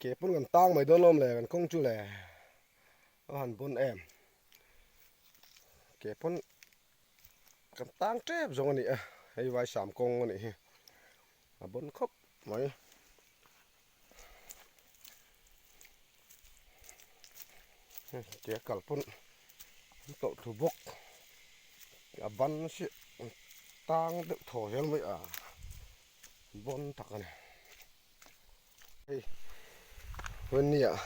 Ke pawn kan tang mai dawn lawm le kan kawng chu le a han bawn em. Ke pawn kan tang tep zawng a ni a, hei vaisam kawng a nih hi a bawn khawp mai. Ke kal pawn an tawlh thu bawk a ban si tang deuh thaw zel mai a bawn tak a ni. Hei Wenni ah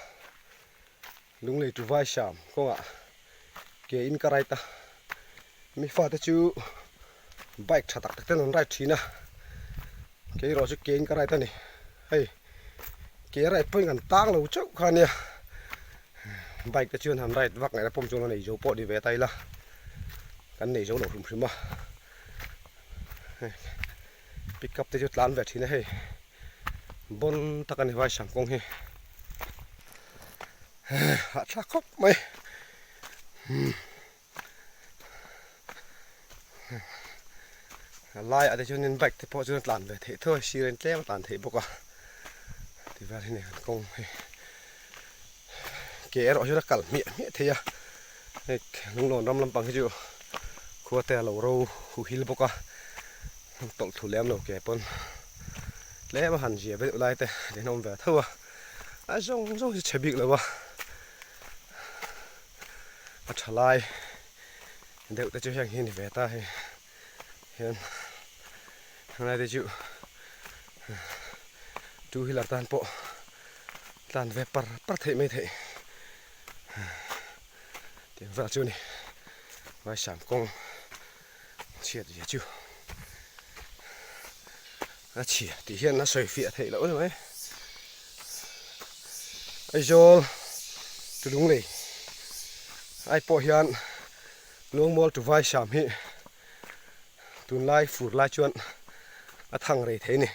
Lunglei tu Vaisham kawngah ke in ka ride a, mi fate chu bike tha tak tak ten an ride thin a, kei erawh chu ke in ka ride a ni, hei ke ride pawhin kan tang lo chauh kha ania, bike te chuan han ride vak ngaihna pawm chuan a nei zo pawh ni ve ta ila, kan nei zo lo hrim hrim a, pickup te chu tlan ve thin a hei. Bawn tak a ni Vaisam kawng hi hahthlak khawp mai a laiah te chuanin bike te pawh chuan a tlan ve theih tho a sir in tlem a tlan theih bawk a tivel hi ni kan kawng hi ke erawh hian a kal hmiah hmiah thei a hei lunglawn ram lampang hi chu khua te a lo ro huh hil bawk a. Tawlh thu lem lo ke pawn tlem a han zia deuh lai te an awm ve tho a, a zawng zawng hi chhe bik lo a, a tha lai deuh te chu heng hi a ni ve ta hei hian helai te chu two wheeler tan pawh tlan ve par par theih mai theih tiang vel chu a ni Vaisam kawng. Chhiat zia chu a chhia tih hian a sawi fiah theih loh a ni mai. Aizawl tu lunglei ai pawh hian Luangmual tu Vaisam hi tunlai fur lai chuan a thang rei thei a ni.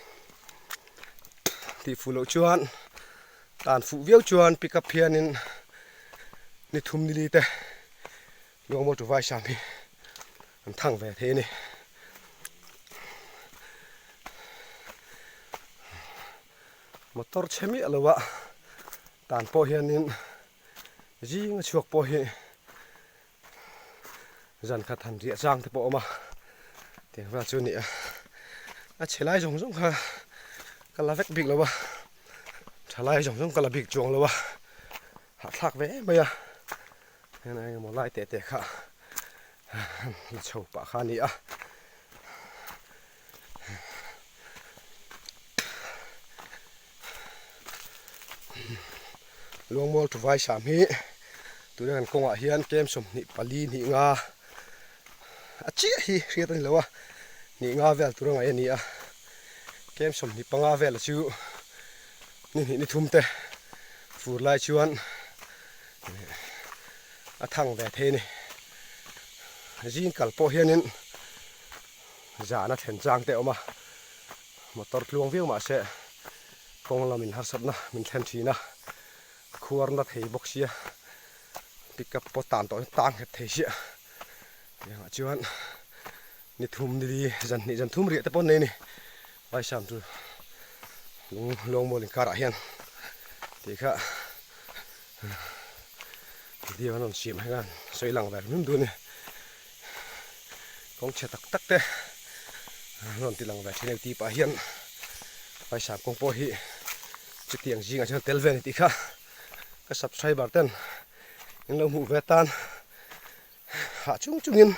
Tih fuh loh chuan tan fuh viau chuan pickup hianin ni thum ni li te. Luangmual tu Vaisam hi an thang ve thei a ni. Motor chhe miah lo a tan pawh hianin zing a chhuak pawh hi zan khat han riah chang te pawh a awm a tiang vel chu a ni a. A chhe lai zawng zawng kha ka la vek bik lo a, tha lai zawng zawng ka la bik chuang lo a, hahthlak ve em mai a. Heng eng emaw lai teh teh kha la chho pah kha a ni a. Luangmual thu vai sam hi tuna kan kawngah hian kem 24 hnih nga a chiah hi hriat a ni lo a, hnih nga vel tur a ngaih a ni a. Kem 25 vel chu ni hnih ni thum te fur lai chuan a thang ve thei a ni. Zing kal pawh hianin zan a thlen chang te a awm a, motor tluang viau mahse kawng lamin harsatna min thlen thin a, khuar na thei bawk sia pickup pawh tan tawh hian tang nghet thei chiah. Tiangah chuan ni thum ni li zan hnih zan thum riah te pawh an nei a ni. Vaisam chu lung luangmual inkarah hian tih kha video an rawn siam hian sawi lang ve hrim dun a ni. Kawng chhe tak tak te an rawn ti lang ve thin a ni tih pah hian Vaisam kawng pawh hi chutiang zingah chuan tel ve a ni tih kha ka subscriber ten in lo hmuh ve atan hah chung chungin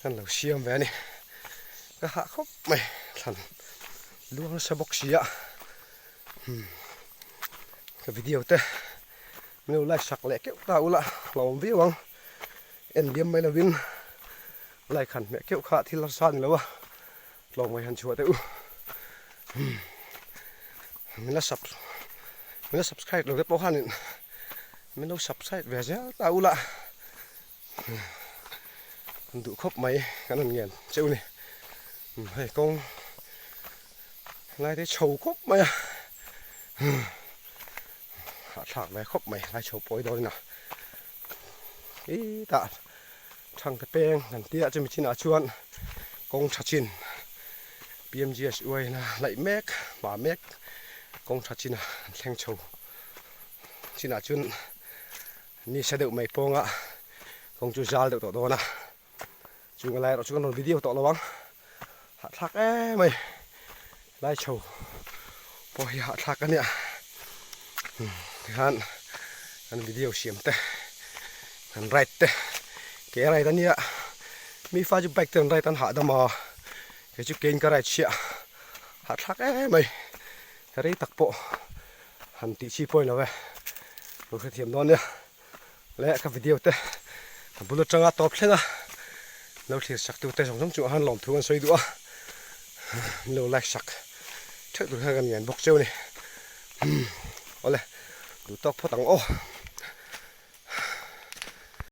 kan lo siam ve a ni ka hah khawp mai thlan luang nasa bawk si a ka video te min lo like sak leh keuh ta ula hlauhawm viau ang en liam mai lovin like han hmeh keuh kha thil harsa a ni lo a tlawmngaih han chhuah teh u min la sub min la subscribe lo te pawh khanin min lo subscribe ve zel ta ula an duh khawp mai kan han ngen cheu ni hei kawng lai te chho khawp mai a hahthlak ve khawp mai lai chho pawi dawn a hetah thangte peng kan tia chumi chinah chuan kawng tha chin. PMGSY na laih mek hma mek kawng tha chin a an thleng chho chinah chuan ni sa deuh mai pawnga kawng chu zal deuh tawh dawn a chung lai erawh chu kan rawn video tawh lo ang hahthlak em mai lai chho pawh hi hahthlak a nia tikhan kan video siam te kan ride te ke a ride a nia mi fa chu bike te an ride an hahdam a kei chu kein ka ride chhiah hahthlak em mai rei tak pawh han tih chi pawh a ni lo e lo hrethiam dawn nia. Leh ka video te a bul atanga tawp thleng a lo thlir sak tu te zawng zawng chungah khan lawmthu an sawi duh a min lo like sak theuh tur khan kan ngen bawk cheu a ni awle duh tawk phawt ang aw.